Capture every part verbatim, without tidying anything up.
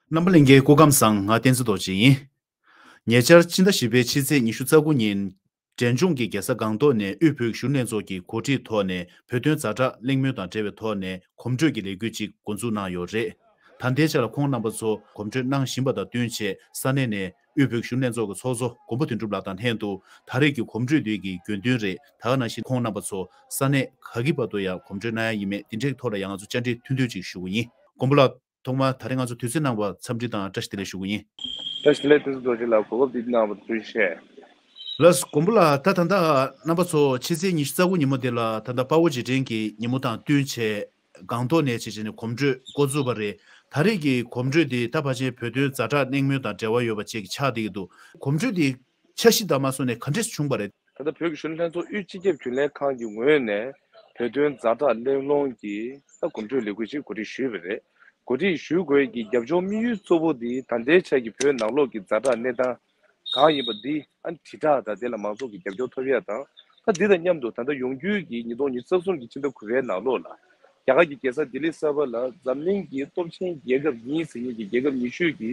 རྣམ་པ་ལྷན་རྒྱས་སྐུ་ཁམས་བཟང་། ང་བསྟན་འཛིན་རྡོ་རྗེ་ཡིན། ཉེ་ཆར་ཕྱི་ཟླ་བཞི་པའི་ཕྱི་ཚེས་ཉི་ཤུ་རྩ་དགུ་ཉིན། འབྲས་ལྗོངས་ཀྱི་རྒྱལ་ས་སྒང་ཏོག་ནས་དབུས་བོད་ཀྱི་གཞོན་ནུ་ལྷན་ཚོགས་ཀྱི་གོ་སྒྲིག་ཐོག་ནས་བོད་དོན་ཛ་དྲག་གླེང་མོལ་དང་འབྲེལ་བའི་ཐོག་ནས་གོམ་བགྲོད་ཀྱི་ལས་འགུལ་ཅིག་འགོ་འཛུགས་གནང་ཡོད་རེད། ད་ལྟའི་ཆ་ལ་ཁོང་རྣམ་པ་ཚོ་གོམ་བགྲོད་གནང་བཞིན་པ་དང་བསྟུན་ཆེད་ས་གནས་ནས་དབུས་བོད་ཀྱི་གཞོན་ནུ་ལྷན་ཚོགས་ཀྱི་ཚོགས་གཙོ་མགོན་པོ་དོན་གྲུབ་ལགས་དང་ལྷན་དུ་ད་རེས་ཀྱི་གོམ་བགྲོད་འདི་གི་དགོས་འདུན་རེད། ད་ག་ནང་བཞིན་ཁོང་རྣམ་པ་ཚོ་ས་གནས་ག་གི་བར་དུ་ཡང་གོམ་བགྲོད་གནང་ཡ་ཡིན་མེད་འདི་འདྲའི་ཐོག་ལ་ཡང་ང་ཚོ་བཅར་འདྲི་ཐུང་ཐུང་ཅིག་ཞུ་གི་ཡིན། མགོན་པོ་ལགས། ཐོག་མར་ད་རེས་ང་ཚོ་དུས་ཚོད་གནང་བར་འཚམས་འདྲི་དང་བཀྲ་ཤིས་བདེ་ལེགས་ཞུ་གི་ཡིན། བཀྲ་ཤིས་བདེ་ལེགས། བསྟན་འཛིན་རྡོ་རྗེ་ལགས། གོ་སྐབས་འདི་གནང་བར་ཐུགས་རྗེ་ཆེ། ལགས་སོ། མགོན་པོ་ལགས། ད་ད་ལྟ་རྣམ་པ་ཚོ་ཕྱི་ཚེས་ཉི་ཤུ་རྩ་དགུ་ཉིན་མོ་འདི་ལ་ད་ལྟ་དཔའ་བོ་རྗེས་དྲན་གྱི་ཉིན་མོ་དང་བསྟུན་བྱས་སྒང་ཏོག་ནས་བྱས་བྱས་ནས་གོམ་བགྲོད་འགོ་བཙུགས་པ་རེད། ད་རེས་ཀྱི་གོམ་བགྲོད་འདི་ད་ཕལ་ཆེར་བོད་དོན་ཛ་དྲག་གླེང་མོལ་དང་འབྲེལ་བ་ཡོད་པ་བཅས་ཀྱི་ཆགས་བསྡད་ཀྱི་འདུག་གོམ་བགྲོད་འདི་འཆར་གཞི་དང་མ་སོང་ནས་ག་འདྲས་བྱུང་བ་རེད། ད་ལྟ་བོད་ཀྱི་གཞོན་ནུ་ལྷན་ཚོགས་དབུས་སྤྱི་ཁྱབ་རྒྱུན་ལས་ཁང་གི་ངོས་ནས་བོད་དོན་ཛ་དྲག་གླེང་སློང་གི་ད་གོམ་བགྲོད་ལས་འགུལ་ཅིག་གོ་སྒྲིག་ཞུས་པ་རེད། གོ་སྒྲིག་ཞུ་དགོས་ཀྱི་རྒྱབ་ལྗོངས་དམིགས་ཡུལ་གཙོ་བོ་འདི་ད་ལྟའི་ཆ་གི་བོད་ནང་ལོགས་ཀྱི་ཛ་དྲག་གནས་སྟངས་གང་ཡིན་པ་འདི་ཨ་ནི་དྲིལ་བསྒྲགས་དང་དེ་ལ་མང་ཚོགས་ཀྱི་རྒྱབ་སྐྱོར་ཐོབ་ཡ་དང་། ད་འདི་དང་མཉམ་དུ་ད་ལྟ་ཡོང་རྒྱུའི་གི་ཉིས་སྟོང་ཉི་ཤུ་རྩ་གསུམ་གྱི་ཕྱི་ཟླ་དགུ་པའི་ནང་ལོགས་ལ་རྒྱ་གར་གྱི་རྒྱལ་ས་ལྡི་ལི་གསར་པ་ལ་འཛམ་གླིང་གི་སྟོབས་ཆེན་རྒྱལ་ཁབ་གཉིས་ཟེར་མཁན་གྱི་རྒྱལ་ཁབ་ཉི་ཤུ་གི་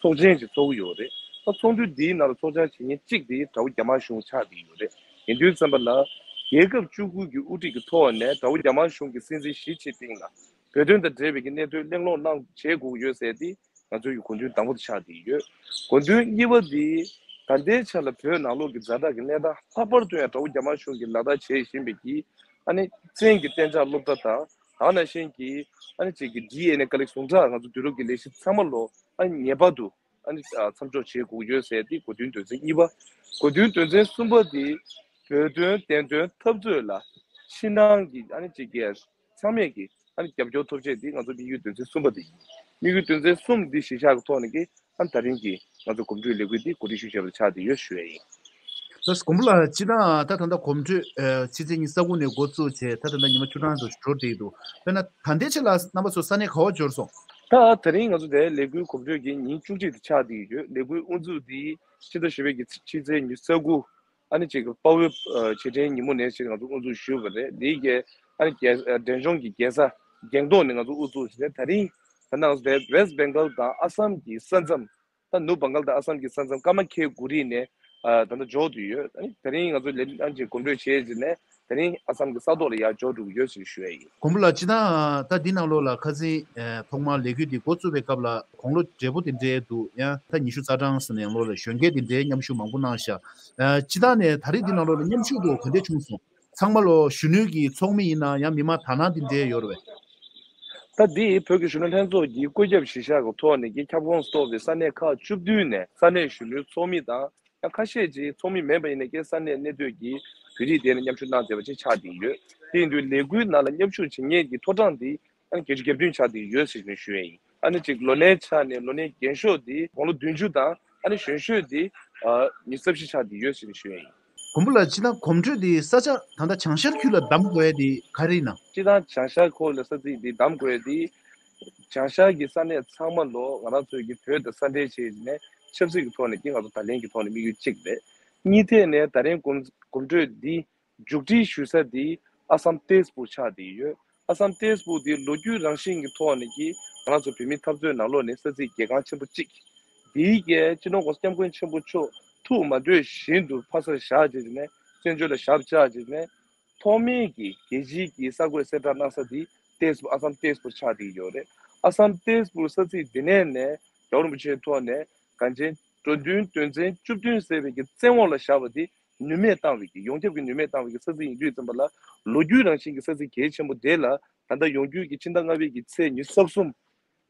ཚོགས་ཆེན་ཞིག་ཚོགས་ཀྱི་ཡོད་རེད། ད་ཚོགས་འདུ་འདིའི་ནང་ལ་ཚོགས་བཅར་བྱེད་མཁན་གཅིག་དེ་དགྲ་བོ་རྒྱ་དམར་གཞུང་ཆགས་བསྡད་ཡོད་རེད། ཡིན་དུས་ཙམ་པ་ལ་རྒྱལ་ཁབ་བཅུ་དགུ་གི་དབུ་ཁྲིད་ཀྱི་ཐོག་ནས་དགྲ་བོ་རྒྱ་དམར་གཞུང་གི་སྲིད་འཛིན་ཞི་ཅིན་ཕིང་ལ་བོད་དོན་དང་འབྲེལ་བའི་གི་གནད་དོན་གླེང་སློང་གནང་བྱེད་དགོས་ཡོད་ཟེར་ཏེ་ང་ཚོའི་གི་དགོས་འདུན་དང་པོ་དེ་ཆགས་བསྡད་ཡོད། དགོས་འདུན་གཉིས་པ་དེ་ད་ལྟའི་ཆ་ལ་བོད་ནང་ལོགས་ཀྱི་ཛ་དྲག་གི་གནས་སྟངས་ལྷག་པར་དུ་ཡང་དགྲ་བོ་རྒྱ་དམར་གཞུང་གིས་ལག་བསྟར་བྱེད་བཞིན་པའི་གི་ཨ་ནི་བཙན་གྱི་གཏན་འཇགས་སློབ་གྲྭ་དང་། དེ་ནང་བཞིན་གྱི་ཨ་ནི་ཅིག་གི་ཌི་ཨེན་ཨེ་དཀའ་ལས་ཟུང་དྲག་ང་ཚོ་བསྡུ་རུབ་ཀྱི་ལས་གཞི་ཚང་མ་ལོ་ཨ་ནི་ངེས་པར་དུ་ཨ་ནི་མཚམས་འཇོག་བྱེད་དགོས་ཡོད་ཟེར་ཏེ་དགོས་འདུན་དོན་ཚན་གཉིས་པ། དགོས་འདུན་དོན་ཚན་གསུམ་པ་དེ་བོད་དོན་བདེན་དོན་འཐབ་རྩོད་ལ་ཕྱི་ནང་གི་ཨ་ནི་ཅིག་གི་ཚང་མས་ཀྱི་ཨ་ནི་རྒྱབ་སྐྱོར་ཐོབ་ཆེད་དེ་ང་ཚོ་དམིགས་ཡུལ་དོན་ཚན་གསུམ་པ་དེ་ཡིན། དམིགས་ཡུལ་དོན་ཚན་གསུམ་འདི་གཞི་བཞག་གི་ཐོག་ནས་ཀྱི་ཨ་ནི་ད་རིང་གི་ང་ཚོ་གོམ་བགྲོད་ལས་འགུལ་འདི་གོ་སྒྲིག་ཞུ་བྱས་པ་ཆགས་བསྡད་ཡོད་ཞུ་ཡས་ཡིན། ལགས་སོ། མགོན་པོ་ལགས། སྤྱིར་བཏང་ད་ད་ལྟ་གོམ་བགྲོད་ཨ་ཕྱི་ཚེས་ཉི་ཤུ་རྩ་དགུ་ནས་འགོ་བཙུགས་བྱས་ད་ད་ལྟ་ཉི་མ་བཅུ་གྲངས་དུ་འགྲོ་བསྡད་འདུག་དཔེར་ན་ད་ལྟའི་ཆ་ལ་རྣམ་པ་ཚོ་ས་གནས་ག་བར་འབྱོར་སོང་། ད་ད་རིང་ང་ཚོ་དེ་ལས་འགུལ་གོམ་བགྲོད་ཀྱི་ཉིན་བཅུ་གཅིག་དུ་ཆགས་བསྡད་ཡོད། ལས་འགུལ་དབུ་འཛུགས་འདི་ཕྱི་ཟླ་བཞི་པའི་གི་ཕྱི་ཚེས་ཉི་ཤུ་རྩ་དགུ་ཨ་ནི་ཅིག་དཔའ་བོའི་ཨ་རྗེས་དྲན་ཉིན་མོ་ནས་ཅིག་ང་ཚོ་དབུ་འཛུགས་ཞུས་པ་རེད། འདི་གའི་ཨ་ནི་རྒྱལ་ཨ་འབྲས་ལྗོངས་ཀྱི་རྒྱལ་ས་སྒང་ཏོག་ནས་ང་ཚོ་དབུ་འཛུགས་བྱས་ནས་ད་རིང་ད་ནང་ཚོ་དེ་West Bengal་དང་ཨ་སམ་གྱི་ས་མཚམས། ད་ནུབ་བྷང་གལ་དང་ཨ་སམ་གྱི་ས་མཚམས་ཀ་མ་ཁེ་གུ་རི་ནས་ཨ་ད་ལྟ་འབྱོར་བསྡད་ཡོད། ཨ་ནི་ད་རིང་ང་ཚོ་ལས་ཨ་ཅིག་གོམ་བགྲོད་བྱས་རྗེས་ནས་ད་རིང་ཨ་སམ་གྱི་ས་ཐོག་ལ་ཡར་འབྱོར་འགྲོ་གི་ཡོད་ཅེས་ཞུ་ཡ་ཡིན། མགོན་པོ་ལགས། སྤྱིར་བཏང་ད་འདི་ནང་ལོགས་ལ་ཁ་སང་ཨ་ཐོག་མར་ལས་འགུལ་འདི་འགོ་བཙུགས་པའི་སྐབས་ལ་དགུང་ལོ་བགྲེས་པོ་དེ་འདྲའི་འདུག་ཡང་ད་ཉི་ཤུ་རྩ་གྲངས་ཟིན་ནས་ལོགས་ལ་གཞོན་སྐྱེས་དེ་འདྲའི་མཉམ་ཞུགས་མང་པོ་གནང་ཤག་ཨ་སྤྱིར་བཏང་ནས་ད་རེས་འདི་ནང་ལོགས་ལ་མཉམ་ཞུགས་འདུག་ག་འདྲས་བྱུང་སོང་། ཚང་མ་ལོ་གཞོན་ནུའི་གི་ཚོགས་མི་ཡིན་ན་ཡང་མི་མང་དག་སྣང་དེ་འདྲའི་ཡོད་རེད་པས། ད་འདི་བོད་ཀྱི་གཞོན་ནུ་ལྷན་ཚོགས་ཀྱི་བཀོད་ཁྱབ་གཞི་བཞག་གི་ཐོག་ནས་ཀྱི་ཁྱབ་ཁོངས་གཏོགས་པའི་ས་གནས་ཁག་བཅུ་བདུན་ནས་ས་གནས་གཞོན་ནུའི་ཚོགས་མི་དང་ཡང་ཁ་ཤས་ཀྱི་ཚོགས་མི་མིན་པ་ཡིན་ན་ཀྱི་ས་གནས་གནས་སྡོད་ཀྱི་བོད་རིགས་དེ་ནས་མཉམ་ཞུགས་གནང་བསྡད་པ་ཅིག་ཆགས་བསྡད་ཡོད། དེ་ཡིན་དུས་ལས་འགུལ་ནང་ལ་མཉམ་ཞུགས་བྱེད་མཁན་གྱི་མཐོ་གྲངས་འདི་ཨ་ནི་བརྒྱད་ཅུ་གྱ་བདུན་ཆགས་བསྡད་ཡོད་ཟེར་ནས་ཞུ་ཡས་ཡིན། ཨ་ནི་གཅིག་ལོ་ནའི་ཆ་ནས་ལོ་ནའི་རྒན་ཤོས་འདི་དགུང་ལོ་བདུན་ཅུ་དང་ཨ་ནི་གཞོན་ཤོས་འདི་ཨ་ཉི་ཤུ་རྩ་བཞི་ཆགས་བསྡད་ཡོད་ཟེར་ནས་ཞུ་ཡས་ཡིན། མགོན་པོ་ལགས། སྤྱིར་བཏང་གོམ་བགྲོད་འདི་ས་ཆ་ད་ལྟ་བྱང་ཤར་ཁུལ་ལ་བདམས་དགོས་ཡ་དེ་ག་རེ་ཡིན་ནམ། སྤྱིར་བཏང་བྱང་ཤར་ཁུལ་ལ་ས་ཚིགས་འདི་བདམས་དགོས་ཡ་དེ་བྱང་ཤར་གྱི་ས་གནས་ཚང་མ་ལོ་ང་རང་ཚོས་ཀྱི་བོད་དང་ས་འབྲེལ་བྱས་ནས་ཆབ་སྲིད་ཀྱི་ཐོག་ནས་ཀྱི་ང་ཚོ་བརྡ་ལན་གྱི་ཐོག་ནས་དམིགས་ཡུལ་གཅིག་རེད། གཉིས་ཐད་ནས་ད་རིང་གོམ་གོམ་བགྲོད་འདི་མཇུག་སྒྲིལ་ཞུ་ས་འདི་ཨ་སམ་ཏེས་པུར་ཆགས་བསྡད་ཡོད། ཨ་སམ་ཏེས་པུར་འདི་ལོ་རྒྱུས་རང་བཞིན་གྱི་ཐོག་ནས་ཀྱི་ང་རང་ཚོ་བོད་མིའི་འཐབ་རྩོད་ནང་ལོགས་ནས་ས་ཚིགས་གལ་འགངས་ཆེན་པོ་གཅིག་འདིའི་རྐྱེན་སྤྱི་ནོར་༸གོང་ས་༸སྐྱབས་མགོན་ཆེན་པོ་མཆོག་ཐུགས་མ་འདོད་བཞིན་དུ་ཕ་སར་བཞག་བྱས་ནས་བཙན་བྱོལ་ལ་ཞབས་བཅགས་བྱས་ནས་ཐོག་མའི་གི་རྒྱལ་སྤྱིའི་གི་གསར་འགོད་གསལ་བསྒྲགས་གནང་ས་འདི་ཏེས་པུར་ཨ་སམ་ཏེས་པུར་ཆགས་བསྡད་ཡོད་རེད། ཨ་སམ་ཏེས་པུར་ས་ཚིགས་འདི་ནས་ནས་རྒྱལ་བ་རིན་པོ་ཆེའི་ཐོག་ནས་གངས་ཅན་འགྲོ་དོན་དོན་ཚན་བཅུ་བདུན་ཟེར་བའི་གི་བཙན་འོག་ལ་བཞག་པ་འདི་ནུས་མེད་བཏང་བའི་གི་ཡོངས་ཁྱབ་ཀྱི་ནུས་མེད་བཏང་བའི་གི་ས་ཚིགས་ཡིན་དུས་ཙམ་པ་ལ་ལོ་རྒྱུས་རང་བཞིན་གྱི་ས་ཚིགས་གལ་ཆེན་པོ་དེ་ལ་ད་ལྟ་ཡོང་རྒྱུའི་གི་ཕྱི་ཟླ་ལྔ་པའི་གི་ཚེས་ཉི་ཤུ་རྩ་གསུམ་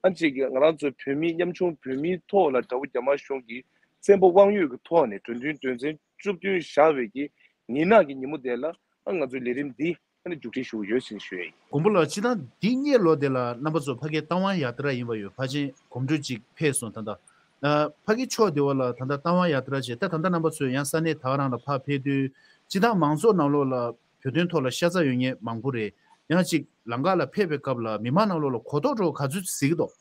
ཨ་ཅིག་གི་ང་རང་ཚོ་བོད་མི་ཉམ་ཆུང་བོད་མིའི་ཐོག་ལ་དགྲ་བོ་རྒྱ་དམར་གཞུང་གིས་བཙན་པོ་དབང་ཡོད་ཀྱི་ཐོག་ནས་འགྲོ་དོན་དོན་ཚན་བཅུ་བདུན་བཞག་པའི་གི་ངན་ནག་གི་ཉིན་མོ་དེ་ལ་ཨ་ང་ཚོའི་ལས་རིམ་འདི་ཨ་ནི་མཇུག་སྒྲིལ་ཞུ་གི་ཡོད་ཅེས་ཞུ་ཡ་ཡིན། མགོན་པོ་ལགས། སྤྱིར་བཏང་འདི་སྔོན་ལོ་དེ་ལ་རྣམ་པ་ཚོ་ཕ་གིའི་རྟ་དབང་ཡ་ཏྲ་ཡིན་པ་ཡོད། ཕལ་ཆེར་གོམ་བགྲོད་ཅིག་ཕེབས་སོང་། ད་ལྟ་ཨ་ཕ་གི་ཕྱོགས་དེ་བ་ལ་ད་ལྟ་རྟ་དབང་ཡ་ཏྲ་བྱས། ད་ད་ལྟ་རྣམ་པ་ཚོས་ཡང་ས་གནས་ད་ག་རང་ལ་ཕར་ཕེབས་དུས་སྤྱིར་བཏང་མང་ཚོགས་ནང་ལོགས་ལ་བོད་དོན་ཐོག་ལ་ཤ་ཚ་ཡོད་མཁན་མང་པོ་རེད། ཡང་ཅིག་ལམ་ཁ་ལ་ཕེབས་པའི་སྐབས་ལ་མི་མང་ནང་ལོགས་ལ་གོ་རྟོགས་འགྲོ་ག་ཚོད་གཟིགས་ཀྱི་འདུག་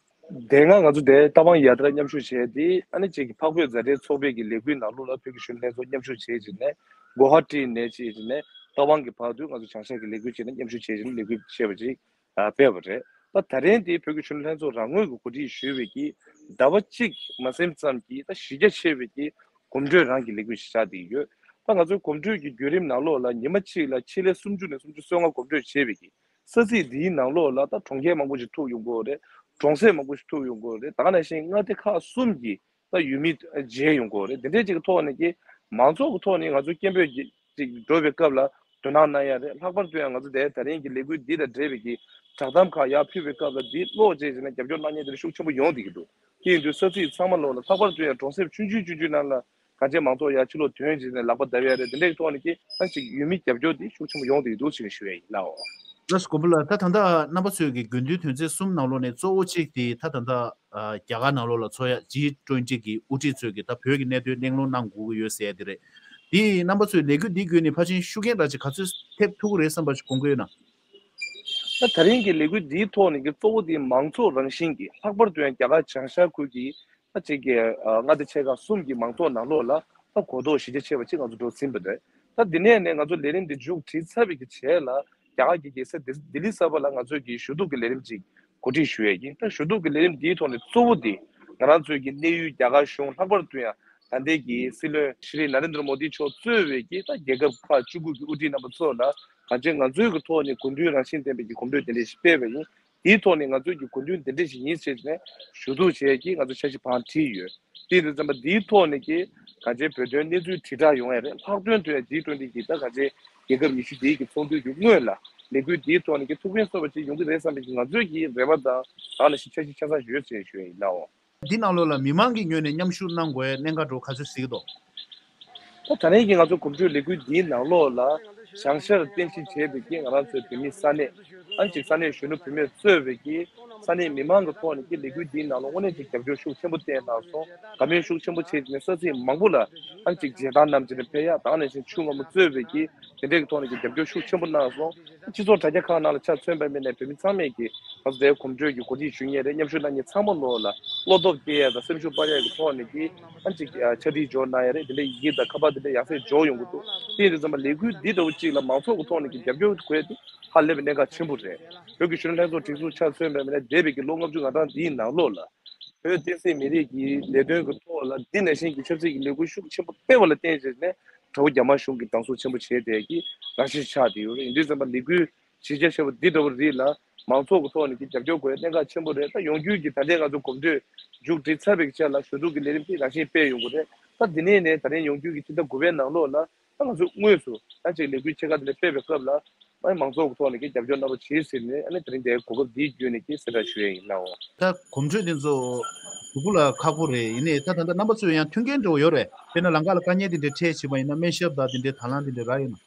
དེ་སྔ་ང་ཚོ་དེ་རྟ་དབང་ཡ་ཏྲ་མཉམ་ཞུགས་བྱས་ཏེ་ཨ་ནི་གཅིག་གི་འཕགས་བོད་མཛའ་འབྲེལ་ཚོགས་པའི་གི་ལས་འགུལ་ནང་ལོགས་ལ་བོད་ཀྱི་གཞོན་ནུ་ལྷན་ཚོགས་མཉམ་ཞུགས་བྱས་བྱས་ནས་གོ་ཧ་ཊི་ནས་བྱས་བྱས་ནས་རྟ་དབང་གི་བར་དུ་ང་ཚོ་བྱང་ཤར་གྱི་ལས་འགུལ་བྱས་ནས་མཉམ་ཞུགས་བྱས་བྱས་ནས་ལས་འགུལ་བྱས་པ་ཅིག་ཨ་སྤེལ་བ་རེད། ད་ད་རིང་དེ་བོད་ཀྱི་གཞོན་ནུ་ལྷན་ཚོགས་རང་ངོས་ཀྱི་གོ་སྒྲིག་ཞུས་པའི་གི་ ཟླ་བ་གཅིག་མ་ཟིན་ཙམ་གྱིས་ད་གཞི་རྒྱ་ཆེ་བའི་གི་གོམ་བགྲོད་རང་གི་ལས་འགུལ་ཞིག་ཆགས་བསྡད་ཡོད། ད་ང་ཚོའི་གོམ་བགྲོད་ཀྱི་བརྒྱུད་རིམ་ནང་ལོགས་ལ་ཉི་མ་གཅིག་ལ་ཆེད་ལས་སུམ་ཅུ་ནས་སུམ་ཅུ་སོ་ལྔ་གོམ་བགྲོད་བྱས་པའི་གི་ས་ཚིགས་འདིའི་ནང་ལོགས་ལ་ད་གྲོང་ཁྱེར་མང་པོ་ཞིག་ཐུག་ཡོང་གི་ཡོད་རེད། གྲོང་གསེབ་མང་པོ་ཞིག་ཐུག་ཡོང་གི་ཡོད་རེད། ད་ག་ནང་བཞིན་མངའ་སྡེ་ཁག་གསུམ་གྱི་ད་ཡུལ་མི་མཇལ་ཡོང་གི་ཡོད་རེད། དེ་འདྲའི་ཅིག་གི་ཐོག་ནས་ཀྱི་མང་ཚོགས་ཀྱི་ཐོག་ནས་ང་ཚོ་སྐད་འབོད་ཀྱི་ཅིག་འགྲོ་བའི་སྐབས་ལ་དོ་སྣང་གནང་ཡ་རེད། ལྷག་པར་དུ་ཡང་ང་ཚོ་དེ་ད་རིང་གི་ལས་འགུལ་འདི་དང་འབྲེལ་བའི་གི་བསྒྲགས་གཏམ་ཁག་ཡར་ཕུལ་བའི་སྐབས་ལ་འདི་ཀློག་བྱས་བྱས་ན་རྒྱབ་སྐྱོར་གནང་མཁན་དེ་ཤུགས་ཆེན་པོ་ཡོང་བསྡད་ཀྱི་འདུག་དེ་ཡིན་དུས་ས་ཚིགས་ཚང་མ་ལོགས་ལ་ལྷག་པར་དུ་ཡང་གྲོང་གསེབ་ཆུང་ཆུང་ཆུང་ཆུང་ནང་ལ་གང་ཅི་མང་ཚོགས་ཡར་ཕྱི་ལོགས་ཐོན་བྱས་ནས་ལག་པ་བརྡབ་ཡ་རེད། དེ་འདྲའི་ཐོག་ནས་ཀྱི་ཨ་ཅིག་ཡུལ་མི་རྒྱབ་སྐྱོར་འདི་ཤུགས་ཆེན་པོ་ཡོང་བསྡད་ཀྱི་འདུག་ཅེས་ཞུ་ཡ་ཡིན་ལགས། ལགས་སོ། མགོན་པོ་ལགས། ད་ད་ལྟ་རྣམ་པ་ཚོས་ཀྱི་དགོས་འདུན་དོན་ཚན་གསུམ་ནང་ལོགས་ནས་གཙོ་བོ་གཅིག་དེ་ད་ད་ལྟ་ཨ་རྒྱ་གར་ནང་ལོགས་ལ་འཚོགས་ཡ་ཇི་ཊུ་ཝེན་ཊི་གི་དབུ་ཁྲིད་ཚོས་ཀྱི་ད་བོད་ཀྱི་གནད་དོན་གླེང་སློང་གནང་དགོས་ཀྱི་ཡོད་ཟེར་ཡ་དེ་རེད། དེ་རྣམ་པ་ཚོས་ལས་འགུལ་འདི་བརྒྱུད་ནས་ཕལ་ཆེར་ཤུགས་རྐྱེན་འདྲ་ཅིག་ག་ཚོད་ཐེབས་ཐུབ་ཀྱི་རེད་བསམ་པ་ཞིག་དགོངས་ཀྱི་ཡོད་ན། ད་ད་རིང་གི་ལས་འགུལ་འདིའི་ཐོག་ནས་ཀྱི་གཙོ་བོ་དེ་མང་ཚོགས་རང་བཞིན་གྱི་ལྷག་པར་དུ་ཡང་རྒྱ་གར་བྱང་ཤར་ཁུལ་གྱི་ད་ཅིག་གི་ཨ་མངའ་སྡེ་ཆེ་ཁག་གསུམ་གྱི་མང་ཚོགས་ནང་ལོགས་ལ་ད་གོ་རྟོགས་གཞི་རྒྱ་ཆེ་བ་ཅིག་ང་ཚོ་འགྲོ་ཟིན་པ་རེད། ད་འདི་ནས་ནས་ང་ཚོ་ལས་རིམ་འདི་མཇུག་སྒྲིལ་ཚར་བའི་གི་རྗེས་ལ་རྒྱ་གར་གྱི་རྒྱལ་ས་ལྡི་ལྡི་ལི་གསར་པ་ལ་ང་ཚོས་ཀྱི་ཞུ་གཏུག་གི་ལས་རིམ་ཅིག་གོ་སྒྲིག་ཞུ་ཡས་ཡིན། ད་ཞུ་གཏུག་གི་ལས་རིམ་འདིའི་ཐོག་ནས་གཙོ་བོ་དེ་ང་རང་ཚོའི་གི་གནས་ཡུལ་རྒྱ་གར་གཞུང་ལྷག་པར་དུ་ཡང་ད་ལྟའི་གི་སྲིད་བློན་ཤྲི་ནཱ་རེན་དྲ་མོ་དི་མཆོག་གཙོས་པའི་གི་ད་རྒྱལ་ཁབ་ཁག་བཅུ་དགུ་གི་དབུ་ཁྲིད་རྣམ་པ་ཚོ་ལ་གང་ཅི་ང་ཚོའི་གི་ཐོག་ནས་དགོས་འདུན་རང་བཞིན་ལྡན་པའི་གི་གོམ་བགྲོད་དེ་འདྲ་ཞིག་སྤེལ་བ་ཡིན། དེའི་ཐོག་ནས་ང་ཚོའི་གི་དགོས་འདུན་དེ་འདྲ་ཞིག་ཡིན་ཟེར་ནས་ཞུ་གཏུག་བྱས་ཀྱི་ང་ཚོ་འཆར་གཞི་བང་བསྒྲིགས་ཡོད། དེ་ཡིན་དུས་ཙམ་པ་འདིའི་ཐོག་ནས་ཀྱི་གང་ཅི་བོད་དོན་གནས་ཚུལ་དྲིལ་བསྒྲགས་ཡོང་ཡ་རེད། ལྷག་དོན་དུ་ཡང་ཇི་ཊུ་ཝེན་ཊི་གི་ད་གང་ཅི་རྒྱལ་ཁབ་ཉི་ཤུ་དེའི་གི་ཚོགས་འདུ་གི་སྔོན་ལ་ལས་འགུལ་འདིའི་ཐོག་ནས་ཀྱི་ཐུགས་ཕན་གསོས་པ་ཅིག་ཡོང་གི་རེད་བསམ་པའི་གི་ང་ཚོའི་གི་རེ་བ་དང་ད་ནང་བཞིན་འཆར་གཞི་ཆ་ཚང་ཡོད་ཅེས་ཞུ་ཡ་ཡིན་ལགས། འདི་ནང་ལོགས་ལ་མི་མང་གི་ངོས་ནས་མཉམ་ཞུགས་གནང་དགོས་ཡ་གནད་འགག་འདྲ་བོ་ག་ཚོད་གཟིགས་ཀྱི་འདུག་ད་ད་རིང་གི་ང་ཚོ་གོམ་བགྲོད་ལས་འགུལ་འདིའི་ནང་ལོགས་ལ་བྱང་ཤར་རྟེན་གཞི་བྱས་པའི་གི་ང་རང་ཚོའི་བོད་མི་ས་གནས་ཨ་ཅིག་ས་གནས་གཞོན་ནུ་བུད་མེད་གཙོས་པའི་གི་ས་གནས་མི་མང་གི་ཐོག་ནས་ཀྱི་ལས་འགུལ་འདིའི་ནང་ལ་དངོས་གནས་ཀྱི་རྒྱབ་སྐྱོར་ཤུགས་ཆེན་པོ་བསྟན་གནང་སོང་། དགའ་མོས་ཤུགས་ཆེན་པོ་བྱས་ནས་ས་ཚིགས་མང་པོ་ལ་ཨ་ཅིག་མཇལ་དར་བསྣམས་བྱས་ནས་ཕེབས་ཡ་དང་ནང་བཞིན་ཆུ་སྔོན་མོ་གཙོས་པའི་གི་དེ་འདྲའི་གི་ཐོག་ནས་ཀྱི་རྒྱབ་སྐྱོར་ཤུགས་ཆེན་པོ་གནང་སོང་། སྤྱི་ཚོགས་དྲ་རྒྱ་ཁག་ནང་ལ་ཆ་མཚོན་པ་མིན་ནས་བོད་མི་ཚང་མས་ཀྱི་ང་ཚོ་དེའི་གོམ་བགྲོད་ཀྱི་གོ་སྒྲིག་ཞུ་མཁན་རེད། མཉམ་ཞུགས་གནང་མཁན་ཚང་མ་ལོག་ལ་བློ་སྟོབས་སྐྱེད་ཡ་དང་སེམས་ཤུགས་སྤར་ཡ་གི་ཐོག་ནས་ཀྱི་ཨ་ཅིག་ཕྱག་བྲིས་འབྱོར་གནང་ཡ་རེད། དེ་འདྲའི་ཡི་གེ་དང་ཁ་པར་དེ་འདྲ་ཡང་སེ་འབྱོར་ཡོང་གི་འདུག་དེ་ཡིན་དུས་ཙམ་པ་ལས་འགུལ་འདི་འདྲ་བོ་གཅིག་ལ་མང་ཚོགས་ཀྱི་ཐོག་ནས་ཀྱི་རྒྱབ་སྐྱོར་དགོས་ཡ་དེ་ཧ་ལས་པའི་གནད་འགག་ཆེན་པོ་རེད། བོད་ཀྱི་གཞོན་ནུ་ལྷན་ཚོགས་སྒྲིག་འཛུགས་ཆ་མཚོན་པ་མིན་ན་འདས་པའི་གི་ལོ་ལྔ་བཅུ་ང་གྲངས་འདིའི་ནང་ལོགས་ལ་བོད་བསྟན་སྲིད་མི་རིགས་ཀྱི་ལས་དོན་གྱི་ཐོག་ལ་འདི་ནང་བཞིན་གྱི་ཆབ་སྲིད་ཀྱི་ལས་འགུལ་ཤུགས་ཆེན་པོ་སྤེལ་བ་ལ་བརྟེན་བྱས་ནས་དགྲ་བོ་རྒྱ་དམར་གཞུང་གིས་སྡང་ཟུག་ཆེན་པོ་བྱས་བསྡད་ཀྱི་རང་བཞིན་ཆགས་བསྡད་ཡོད་རེད། ཡིན་དུས་ཙམ་པ་ལས་འགུལ་གཞི་རྒྱ་ཆེ་བ་འདི་འདྲ་བོ་རིགས་ལ་མང་ཚོགས་ཀྱི་ཐོག་ནས་ཀྱི་རྒྱབ་སྐྱོར་དགོས་ཡ་གནད་འགག་ཆེན་པོ་རེད། ད་ཡོང་རྒྱུའི་གི་ད་ལྟའི་ང་ཚོ་གོམ་བགྲོད་མཇུག་སྒྲིལ་ཚར་བའི་ཆ་ལ་ཞུ་གཏུག་གི་ལས་རིམ་དེ་རང་བཞིན་སྤེལ་ཡོང་གི་རེད། ད་འདི་ནས་ནས་ད་རིང་ཡོང་རྒྱུའི་གི་སྤྱི་ཟླ་དགུ་པའི་ནང་ལོགས་ལ་ད་ང་ཚོས་དངོས་སུ་ད་ཅིག་ལས་འགུལ་ཆེ་ཁག་དེ་འདྲ་སྤེལ་བའི་སྐབས་ལ་ཨ་མང་ཚོགས་ཀྱི་ཐོག་ནས་ཀྱི་རྒྱབ་སྐྱོར་གནང་རོགས་བྱེད་ཟེར་ནས་ཨ་ནི་ད་རིང་འདིའི་གོ་སྐབས་འདི་བརྒྱུད་ནས་ཀྱི་གསལ་བསྒྲགས་ཞུ་ཡ་ཡིན་ལགས། ད་གོམ་བགྲོད་འདི་ཚོ་གཟུགས་པོ་ལ་ཁག་པོ་རེད། ཡིན་ནའི་ད་ད་ལྟ་རྣམ་པ་ཚོས་ཡང་མཐུན་རྐྱེན་འདྲ་བོ་ཡོད་རེད། དཔེར་ན་ལམ་ཁ་ལ་དཀའ་ངལ་དེ་འདྲ་འཕྲད་བྱེད་པ་ཡིན་ན་སྨན་ཞབས་དང་དེ་འདྲའི་དང་བླངས་དེ་འདྲ་རག་ཡོད་ན།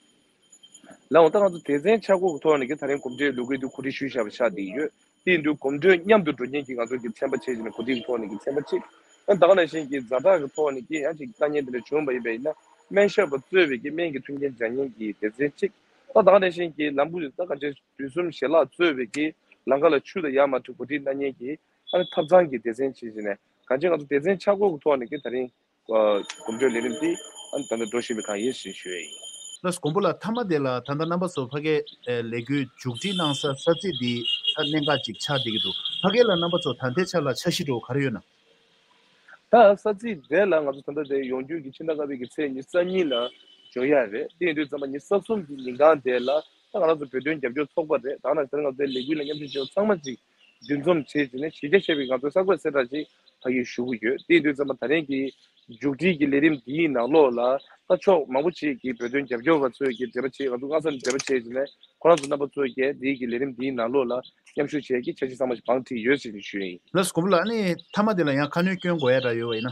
ལགས་འོང་། ད་ང་ཚོ་སྡེ་ཚན་ཆ་བགོས་ཀྱི་ཐོག་ནས་ཀྱི་ད་རིང་གོམ་བགྲོད་ལས་འགུལ་འདི་གོ་སྒྲིག་ཞུས་བཞག་པ་ཆགས་བསྡད་ཡོད། དེ་ཡིན་དུས་གོམ་བགྲོད་མཉམ་དུ་འགྲོ་མཁན་གྱི་ང་ཚོ་གི་ཚན་པ་བྱས་ཀྱི་ནས་གོ་སྒྲིག་གི་ཐོག་ནས་ཀྱི་ཚན་པ་གཅིག་ཨ་ད་ག་ནང་བཞིན་གྱི་ཛ་དྲག་གི་ཐོག་ནས་ཀྱི་ཡང་ཅིག་དཀའ་ངལ་འདི་འདྲ་བྱུང་བ་ཡིན་པ་ཡིན་ན་སྨན་ཞབས་པ་གཙོས་པའི་ཀྱི་སྨན་གྱི་མཐུན་རྐྱེན་སྦྱང་མཁན་གྱི་སྡེ་ཚན་གཅིག་ད་ད་ག་ནང་བཞིན་གྱི་ལམ་བུ་ད་ག་ཅིག་དུས་གསུམ་ཞལ་ལག་གཙོས་པའི་ཀྱི་ལམ་ཁ་ལ་ཆུ་དང་ཡར་མར་གྱི་གོ་སྒྲིག་གནང་མཁན་གྱི་ཨ་ནི་ཐབ་ཚང་གི་སྡེ་ཚན་བྱས་ཀྱི་ནས་གང་ཅི་ང་ཚོ་སྡེ་ཚན་ཆ་བགོས་ཀྱི་ཐོག་ནས་ཀྱི་ད་རིང་གོམ་བགྲོད་ལས་རིམ་འདི་ཨ་ནི་ད་ལྟ་འགྲོ་བཞིན་པའི་སྒང་ཡིན་ཞེས་ཞུ་ཡས་ཡིན། ལགས་སོ། མགོན་པོ་ལགས། མཐའ་མ་དེ་ལ་ད་ལྟ་རྣམ་པ་ཚོ་ཕ་གིའི་ལས་འགུལ་མཇུག་སྒྲིལ་གནང་ས་ས་ཚིགས་འདི་ད་གནད་འགག་ཅིག་ཆགས་བསྡད་ཀྱི་འདུག་ཕ་གི་ལ་རྣམ་པ་ཚོ་ད་ལྟའི་ཆ་ལ་འཆར་གཞི་འདྲ་བོ་ག་རེ་ཡོད་ན། ད་ས་ཚིགས་དེ་ལ་ང་ཚོ་ད་ལྟ་དེ་ཡོང་རྒྱུ་གི་ཕྱི་ཟླ་ལྔ་པའི་གི་ཚེས་ཉི་ཤུ་རྩ་གཉིས་ལ་འབྱོར་ཡ་རེད། དེ་ཡིན་དུས་ཙམ་པ་ཉི་ཤུ་རྩ་གསུམ་གྱི་ཉིན་གང་དེ་ལ་ད་ང་རང་ཚོ་བོད་དོན་རྒྱབ་སྐྱོར་ཚོགས་པ་རེད། ད་ང་རང་ཚོ་ང་ཚོའི་ལས་འགུལ་ལ་མཉམ་ཞུགས་བྱེད་པ་ཚང་མ་ཅིག་འདུ་འཛོམས་བྱས་བྱས་ནས་གཞི་རྒྱ་ཆེ་བའི་ང་ཚོའི་གསར་འགོད་གསལ་བསྒྲགས་ཅིག་ཕ་གིར་ཞུ་གི་ཡོད། དེ་ཡིན་དུས་ཙམ་པ་ད་རིང་གི་མཇུག་སྒྲིལ་གྱི་ལས་རིམ་འདིའི་ནང་ལོགས་ལ་ད་ཕྱོགས་མང་པོ་ཅིག་གི་བོད་དོན་རྒྱབ་སྐྱོར་བ་ཚོས་ཀྱི་འབྲེལ་བ་བྱས། ང་ཚོ་སྔ་ས་ནས་འབྲེལ་བ་བྱས་བྱས་ནས་ཁོ་རང་ཚོ་རྣམ་པ་ཚོས་ཀྱི་འདིའི་གི་ལས་རིམ་འདིའི་ནང་ལོགས་ལ་མཉམ་ཞུགས་བྱས་ཀྱི་འཆར་གཞི་ཚང་མ་ཞིག་བང་བསྒྲིགས་ཡོད་ཅེས་ཞུ་ཡ་ཡིན། ལགས་སོ། མགོན་པོ་ལགས། ཨ་ནི་མཐའ་མ་དེ་ལ་ཡང་ཁ་སྣོན་སྐྱོན་དགོས་ཡ་འདྲ་ཡོད་པ་ཡིན་ན།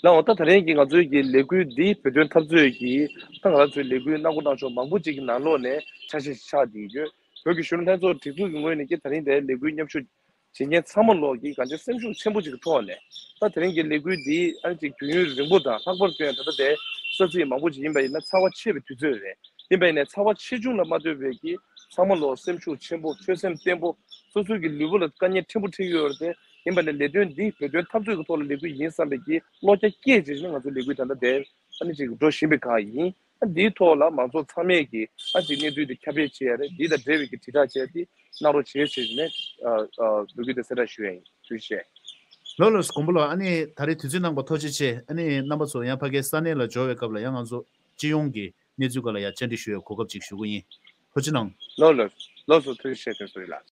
ལགས་འོང་། ད་ད་རིང་གི་ང་ཚོའི་གི་ལས་འགུལ་འདི་བོད་དོན་འཐབ་རྩོད་ཀྱི་ད་ང་རང་ཚོའི་ལས་འགུལ་གནང་སྒོ་གནང་ཕྱོགས་མང་པོ་ཅིག་གི་ནང་ལོགས་ནས་ཆ་ཤས་ཤིག་ཆགས་བསྡད་ཡོད། བོད་ཀྱི་གཞོན་ནུ་ལྷན་ཚོགས་སྒྲིག་འཛུགས་ཀྱི་ངོས་ནས་ཀྱི་ད་རིང་དེའི་ལས་འགུལ་མཉམ་ཞུགས་བྱེད་མཁན་ཚང་མ་ལོག་གིས་གང་ཅི་སེམས་ཤུགས་ཆེན་པོ་ཅིག་གི་ཐོག་ནས་ད་དེ་རིང་གི་ལས་འགུལ་འདི་ཨ་ནི་ཅིག་དུས་ཡུན་རིང་པོ་དང་ལྷག་པར་དུ་ཡང་ད་ལྟ་དེ་ས་ཚིགས་མང་པོ་ཅིག་ཡིན་པ་ཡིན་ན་ཚ་བ་ཆེ་བའི་དུས་ཚོད་རེད། ཡིན་པ་ཡིན་ནའི་ཚ་བ་ཆེ་ཆུང་ལ་མ་ལྟོས་པའི་གི་ཚང་མ་ལོག་སེམས་ཤུགས་ཆེན་པོ་ཆོད་སེམས་བརྟན་པོ་སོ་སོའི་གི་ལུས་པོ་ལ་དཀའ་ངལ་ཕྲན་བུ་འཕྲད་ཀྱི་ཡོད་རེད་དེ། ཡིན་པ་ནི་ལས་དོན་འདི་བོད་དོན་འཐབ་རྩོད་ཀྱི་ཐོག་ལ་ལས་འགུལ་ཡིན་བསམ་པའི་གི་བློ་རྒྱ་བསྐྱེད་བྱས་ནས་ང་ཚོའི་ལས་འགུལ་ད་ལྟ་དེ་ཨ་ནི་ཅིག་འགྲོ་བཞིན་པའི་སྒང་ཡིན། ཨ་འདིའི་ཐོག་ལ་མང་ཚོགས་ཚང་མས་ཀྱི་ཨ་ཅིག་གནས་ཚུལ་འདི་ཁྱབ་སྤེལ་བྱེད་ཡ་རེད། འདི་དང་འབྲེལ་བའི་གི་དྲིལ་བསྒྲགས་བྱས་ཏེ་གནང་རོགས་བྱེད་ཟེར་ནས་ཨ་ཨ་འབོད་སྐུལ་དང་གསལ་བསྒྲགས་ཞུ་ཡ་ཡིན། ཐུགས་རྗེ་ཆེ། ལགས་ལགས་སོ། མགོན་པོ་ལགས། ཨ་ནི་ད་རེས་དུས་ཚོད་གནང་བར་ཐུགས་རྗེ་ཆེ། ཨ་ནི་རྣམ་པ་ཚོ་ཡང་ཕ་གའི་ས་གནས་ལ་འབྱོར་བའི་སྐབས་ལ་ཡང་ང་ཚོ་སྤྱི་ཡོངས་ཀྱི་གནས་ཚུལ་སྐོར་ལ་ཡང་བཅར་འདྲི་ཞུ་བའི་གོ་སྐབས་ཅིག་ཞུ་གི་ཡིན། ཐུགས་རྗེ་གནང་། ལགས་ལགས་ལགས་སོ། ཐུགས་རྗེ་ཆེ། དེ་ཚོ་ཡིན་ལགས།